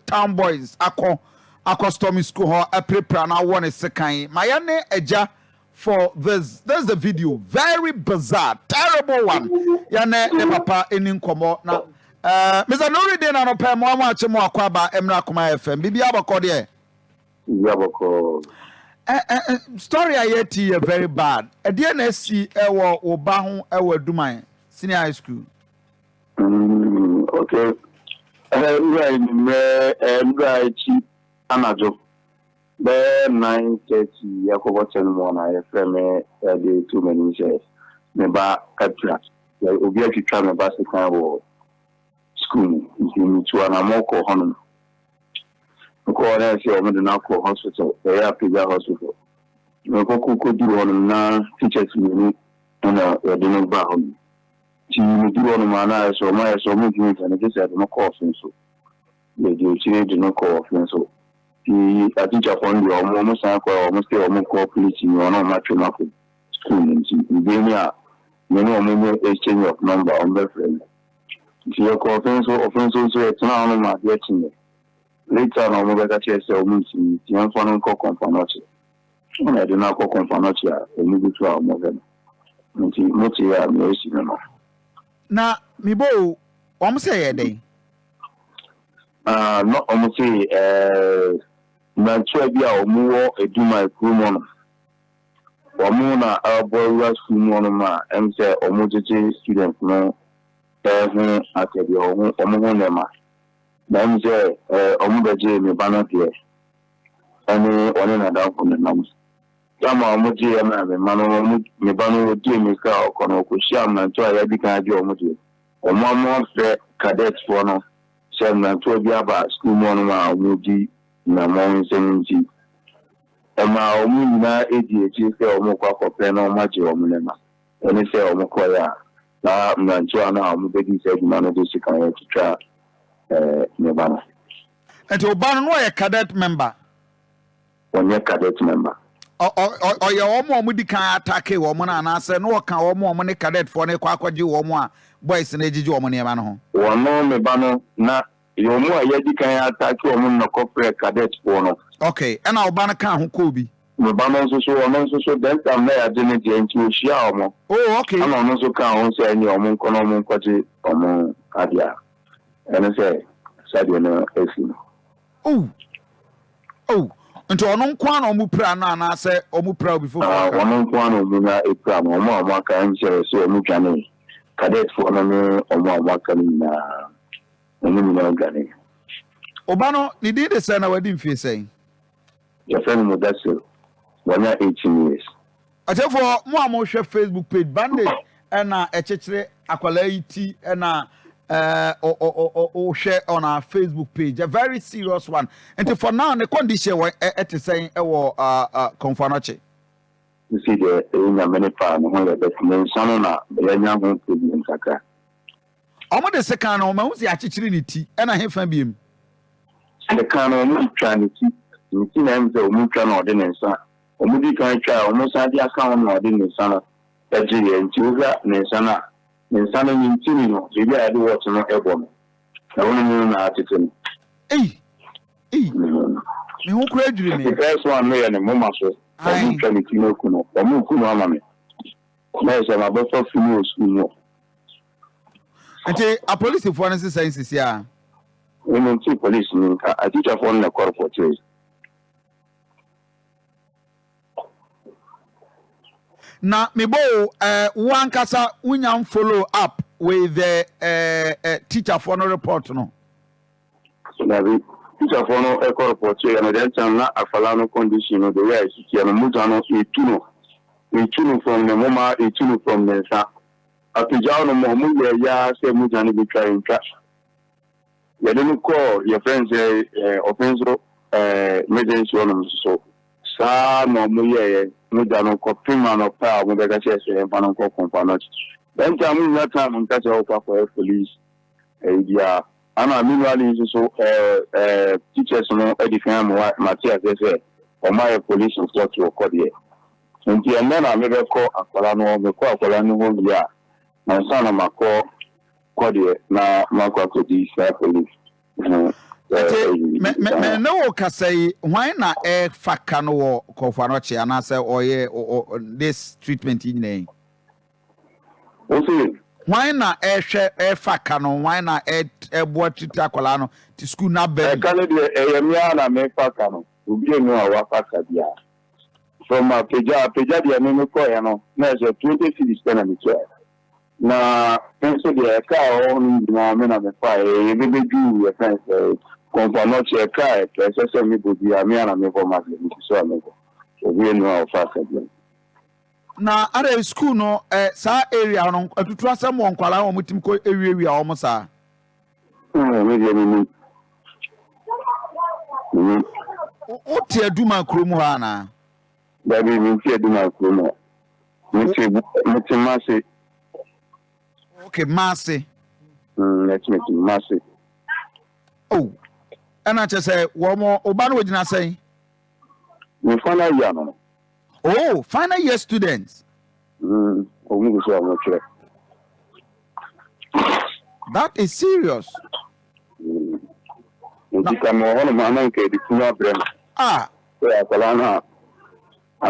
Town boys akɔ akɔ storm school hɔ apirapira na awɔ ne sekan. Ma yɛne agya for this this is the video, very bizarre, terrible one. Yɛne ne papa ɛni nkɔmmɔ na Mr. Nurudeen anɔpɛ mo ama akye mo akɔ aba mmra Akoma FM. Biribi abɔkɔ deɛ? Biribi abɔkɔ. Story a yɛti yɛ very bad. Ɛdeɛ na asi ɛwɔ wo ba ho ɛwɔ Aduman Senior High School? Okay. Nwura enyimrɛ, nwura akyi anadwo bɛyɛ 9:30 yɛkɔbɔ 10 mu na yɛfrɛ me ɛde to m'anim sɛ me ba apira, obi atwitwa me ba sekan wɔ school mu. Nti metu anammɔ kɔ hɔnom. Mekɔɔ na ɛsɛ ɔmo de no akɔ hospital, ɛyɛ Apagya Hospital. Mekɔkɔ kɔduru hɔnom na teachers mmienu ɛna yɛde no ba hɔnom. Nti meduru hɔnom a, na ayɛ sɛ ɔmo ayɛ sɛ ɔmo ntumi nfa no, gye sɛ yɛde no kɔɔ ɔfe nso. Yɛde akyire de no kɔɔ ɔfe nso. Nti atikyafoɔ no deɛ, ɔmo san kɔ a, ɔmo sɛ ɔmo kɔ police ni, ɔno ɔmo atwam akɔ school no. Nti biribi ni a me ne ɔmo nyɛ exchange of number, ɔmo bɛfrɛ me. Nti yɛkɔ ɔfe nso. Ɔfe nso nso yɛtena hɔnom adeɛ kyenyɛ. Later na ɔmo bɛka kyerɛ sɛ ɔmo ntumi, nti yɛmfa no nkɔ Komfo Anokye. Ɔna yɛde no akɔ Komfo Anokye a ɔmo gu so a ɔmo hwɛ no. Nti mote a mea esi no. Na mebo o, wɔn sɛ yɛ dɛn? Ah, na ɔmo se mmerantewa bi a ɔmo wɔ Eduma kurom hɔ no, wɔn na ɛbɔ awura sukuu mu hɔnom a ɛm sɛ ɔmo gyegye student no ɛho atɛdeɛ, ɔmo ho nneɛma. Na ɛm sɛ ɔmo bɛgye me ba no deɛ, ɛne ɔne n'adamfo no nam sama. Ɔmo gye yɛ ma me ma no, ɔmo me ba no die mirika a ɔkɔ no, ɔkɔhyia mmerantewa a yɛadi kan agye ɔmo deɛ. Ɔmo amo afrɛ cadetfoɔ no sɛ mmerantewa bi aba sukuu mu hɔnom a ɔmo di mmɛmɔ nsɛm. Nti ɛma ɔmo nyinaa edi akyire sɛ ɔmo kɔ akɔpɛ na ɔmo agye ɔmo nneɛma. Ɛne sɛ ɔmo kɔɛ a, na mmerantewa no a ɔmo bɛdi sɛ adwuma no de sika yɛ twitwa ne ba no. Nti wo ba no, na ɔyɛ cadet member? Ɔnyɛ cadet member. Ɔyɛ wɔn a wɔn di kan attack wɔn no, anaasɛ na ɔka wɔn a wɔn ne cadetfoɔ no kɔ akɔgye wɔn a boys no agyegye wɔn nneɛma no ho? Wɔno me ba no na yɛ ɔmo a yɛdi kan attack wɔn no kɔfrɛ cadetfoɔ no. Okay, ɛna ɔba no ka ho kɔɔ bi? Me ba no nso so, ɔno nso so then time na yɛagye ne deɛ, nti ohyia ɔmo. Ɛna ɔno nso ka ho sɛ ɛne ɔmo nkɔ na ɔmo nkɔgye ɔmo adeɛ a ɛne sɛ sɛdeɛ no esi no. Oh, nti ɔno nko ara na ɔmo pira no, anaasɛ ɔmo pira obi foforɔ ka? Ɔno nko ara na ɔmo nya epira no. Ɔmo a ɔmo aka ɛm sɛ ɔmo dwane. Cadetfoɔ no ne ɔmo a ɔmo aka no nyinaa, ɔmo nyinaa dwane. Ɔba no ne din de sɛ, na wadi mfie sɛn? Yɛfrɛ no Mudasir, wɔnya 18 years. Ɔkyɛfoɔ mo a mohwɛ Facebook page, bandage ɛna ɛkyekyere akwadaa yi ti, ɛna ɔhwɛ on our Facebook page, a very serious one. Nti for now ne condition wɔ ɛte sɛn ɛwɔ Komfo Anokye? Nsi deɛ, ɛyɛ Nyame ne paa, ne ho yɛ bɛt ne nsa no na yɛnya ho problem kakra. Ɔmo de sekan no, ɔmo ahu sɛ akyekyere ne ti, ɛna hefa biem? Sekan no, ɔmo twa ne ti, ne ti na ɛm sɛ ɔmo twa na ɔde ne nsa, ɔmo di kan twa a, ɔmo san de aka ho na ɔde ne nsa no ɛgye yɛ. Nti wohwɛ ne nsa no a, ne nsa no ne ntini no, biribi a yɛde wɔɔkye no ɛbɔ no, ɛwɔ no mu na atete no. Ei ei, me ho kura adwiri me. The first one no yɛ ne moma so. Ɔmo twa ne ti no aku no, ɔmo ku no ama me na yɛ sɛ mabɛfa funu wɔ sukuu mu. Nti apolisifoɔ no sesɛn sisi a? Ɛno nti police ni nka, atikyafoɔ no na ɛkɔ report. Na mebo wo ankasa wonya follow up with the teacherfoɔ no report no? Dabi, teacherfoɔ no ɛkɔ report yɛ no, that time na afala no condition no, the way a ɛsi teɛ no, mogya no etu no, etu no from ne moma, etu no from ne nsa. Apagyaw no ma ɔmo yɛ yaa sɛ mogya no betwa, ntwa. Yɛde no kɔɔ yɛfrɛ no sɛ ɔfɛn so emergency hɔnom nso so saa na ɔmo yɛɛyɛ mogya no kɔpem anɔpɛ a ɔmo bɛka kyerɛ sɛ yɛmfa no nkɔ Komfo Anokye. That time nya time nka sɛ ɔkɔ akɔyɛ police ɛyi biara. Ana meanwhile nso so ɛɛ ɛɛ teachers no adi kan ama wa mate aseɛ sɛ ɔmo ayɛ police report wɔ kɔ deɛ. Nti ɛnɛ na mebɛkɔ akwadaa no hɔ. Mekɔ akwadaa no hɔ wie a, ansa na makɔ kɔ deɛ na makɔ akɔdi saa police ho. Nti me me me ne wo kasa yi, hwan na ɛfa ka no wɔ Kɔfo Anɔkye anaasɛ ɔyɛ this treatment yi nyinaa yi? Wo se? Hwan na ɛhwɛ ɛfa ka no, hwan na ɛboa treat akwadaa no te sukuu no aba mu? Ɛka no deɛ ɛyɛ me ara na mefa ka no, obi enu a wafa ka biara. From Apagya, Apagya deɛ me mekɔeɛ no na ɛsɛ 20 cedis pɛ na metuaeɛ. Na me nso deɛ ɛka a ɛwɔ hɔ no nyinaa me na mefaeɛ, yɛbɛbɛduu yɛfrɛ no sɛ Komfo Anokye, ɛka a ɛsɛ sɛ mebɔ biara me ara na mebɔ m'adeɛ, megu so a mebɔ. Obi nni hɔ a ɔfa ka biara. Na adɛn school no eh, saa area hɔ no atutu asɛm wɔ nkwadaa wɔn tumi kɔ ewiawia wɔn saa? Hmm, me deɛ menim. Menim. Wote Aduma kurom hɔ anaa? Dabi, mente Aduma kurom hɔ. Mete, mete Mase. Okay, Mase. Mete mete Mase. Oh, ɛna kyerɛ sɛ wɔn ɔba no wɔgyina sɛn? Me final year no. Oh, final year students. Wɔn gu so a wɔn twerɛ. That is serious. Nti ka mewɔ hɔnom a na nka yɛde funu abrɛ me. Ah. Sɛ akwadaa no a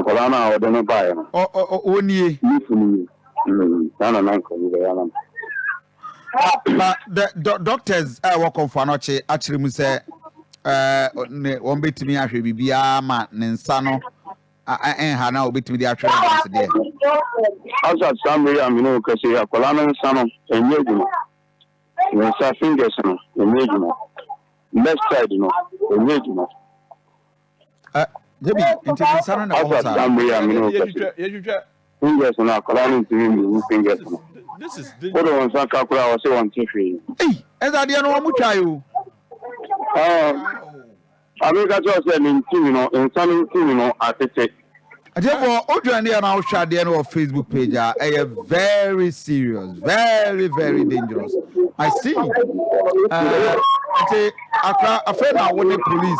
akwadaa no a ɔde no baeɛ no. Ɔ ɔ ɔnie. Ne funu nie. Saa na na nka ɔmo bɛyɛ ama me. Na the do doctors a ɛwɔ Kɔmfo Anɔkye akyerɛ mu sɛ ɛɛ ne wɔn bɛtumi ahwɛ biribiara ma ne nsa no ɛnha na wɔbɛtumi de ahwɛ exams deɛ. Asa saa mmere yi a me ne wo kasa yi akwadaa no nsa no ɛnyɛ adwuma. Ne nsa fingers no ɛnyɛ adwuma. Left side no ɛnyɛ adwuma. Debi nti ne nsa no na ɛwɔ hɔ saa. Asa saa mmere yi a me ne wo kasa yi. Fingers no akwadaa no ntumi mmuvu fingers no. Wode wo nsa ka koraa ɔse ɔnte hwee. Ei ɛnsa adeɛ no wɔn twa yi o. Maame ka kyerɛ sɛ ne ntini no nsa no ntini no atete. Atiefo o join yɛ na wohwɛ adeɛ no wɔ Facebook page a ɛyɛ very serious very very dangerous I see nti akora afei na wo ne police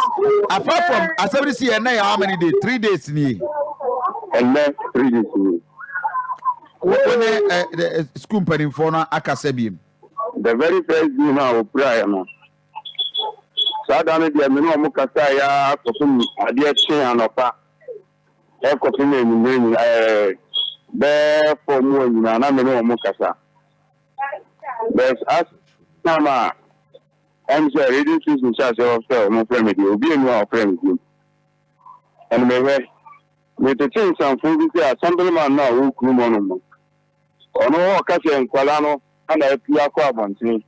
apart from asɛm no si yɛ ɛnɛ yɛ how many days 3 days nie. Ɛnɛ 3 days nie. Wo ne ɛ school mpanimfoɔ no akasa biem. The very first day na opiraeɛ no. Saa da no deɛ me ne wɔn kasaeɛ ara kɔpem adeɛ kyee anɔpa ɛkɔpem anwummerɛ nyina ɛɛ bɛɛ fɔ mu hɔ nyinaa na me ne wɔn kasa. But as time a ɛm sɛ radio station hyɛ aseɛ wɔfrɛ wɔn frɛ me deɛ obi anu a ɔfrɛ me bio. Ɛna mehwɛ metete nsamfoɔ bi sɛ assemblyman no a ɔwɔ kurom hɔnom no ɔno ɔka sɛ nkwadaa no ana apue akɔ abɔntene.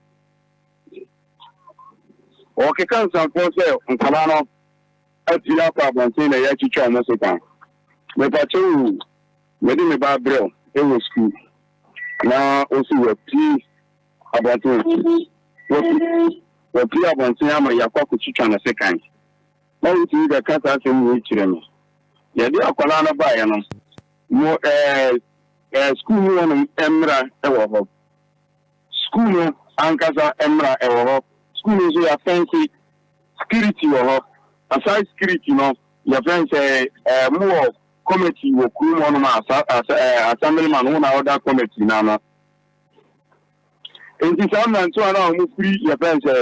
Wɔkeka nsɛmfoo sɛ nkwadaa no apue akɔ abɔnten na yɛatwitwa wɔn sekan. Mepakyɛw oo, mede me ba abrɛ wo wɔ sukuu na wose wapue abɔnten. Wapue, wapue abɔnten ama yɛakɔ akɔtwitwa no sekan. Na wotumi bɛka saa asɛm wei kyerɛ me. Yɛde akwadaa no baeɛ no, mo ɛɛ ɛɛ sukuu mu hɔnom mmara wɔ hɔ. Sukuu no ankasa mmra ɛwɔ hɔ. Sukuu no nso yɛafɛnse, security wɔ hɔ. Aside security no, yɛfrɛ no sɛ ɛɛ mo wɔ committee wɔ kurom hɔnom a asa asa ɛɛ assemblyman wo na ɔda committee no ano. Nti saa mmerantewa no a wɔn firi yɛfrɛ no sɛ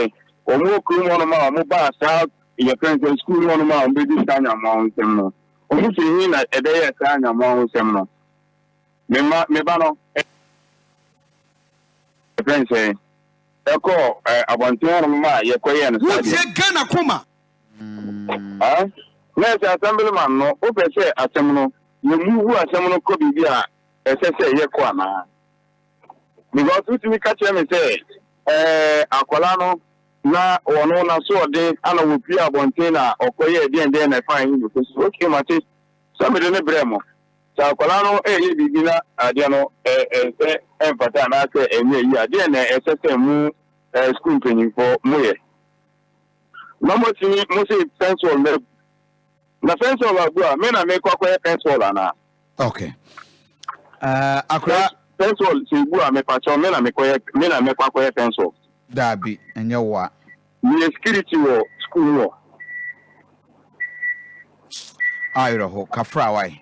wɔn wɔ kurom hɔnom a wɔn baa saa yɛfrɛ no sɛ sukuu no hɔnom a wɔn bɛdi saa nyamoa ho nsɛm no, wɔn firi he na ɛbɛyɛɛ saa nyamoa ho nsɛm no? Me mma, me ba no, yɛfrɛ no sɛn, ɛkɔɔ abɔnten hɔnom ma yɛkɔyɛɛ no saa deɛ. Wotie Ghana Koma. Ah, na ɛsɛ assemblyman no, wopɛ sɛ asɛm no, yɛ move asɛm no kɔ baabi a ɛsɛ sɛ yɛkɔ anaa? Because wotumi ka kyerɛ me sɛ, ɛɛ, akwadaa no, na ɔno n'asoɔden ana wɔpue abɔnten na ɔkɔyɛɛ deɛn deɛn na ɛfaa he na ɛkɔsi. Okay, mate, sɛ mede no brɛɛ mo. Sɛ akwadaa no reyɛ biribi na adeɛ no ɛnsɛ ɛmfata anaasɛ ɛnyɛ yie a, deɛn na ɛsɛ sɛ mo sukuu mpanyinfoɔ moyɛ? Na moatumi mo se fence wall no abu. Na fence wall abu a, me na mekɔ akɔyɛ fence wall anaa? Okay. Akora. Fence wall sɛ ebu a, mepakyɛw me na mekɔyɛ me na mɛkɔ akɔyɛ fence wall. Daabi, ɛnyɛ wo a. Meyɛ security wɔ sukuu mu hɔ. Awerɛho, kafra wae.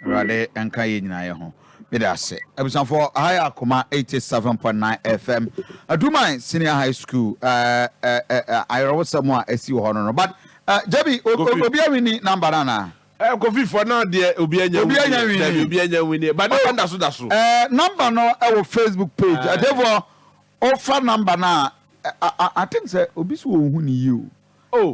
Awurade nka yɛn nyinaa yɛ ho. Mede ase. Abusuafoɔ, ha yɛ Akoma 87.9 FM, Aduman Senior High School, ayerɛwosɛm a asi wɔ hɔ no. But Jabi, obi awin number no anaa? Kofi, for now deɛ, obi anya. Obi anya win. Dabi, obi anya win, but number da so da so. Number no ɛwɔ Facebook page. Ɛdefoɔ ɔfa number no a, I think sɛ obi so wɔn hu ne yie o. Oh.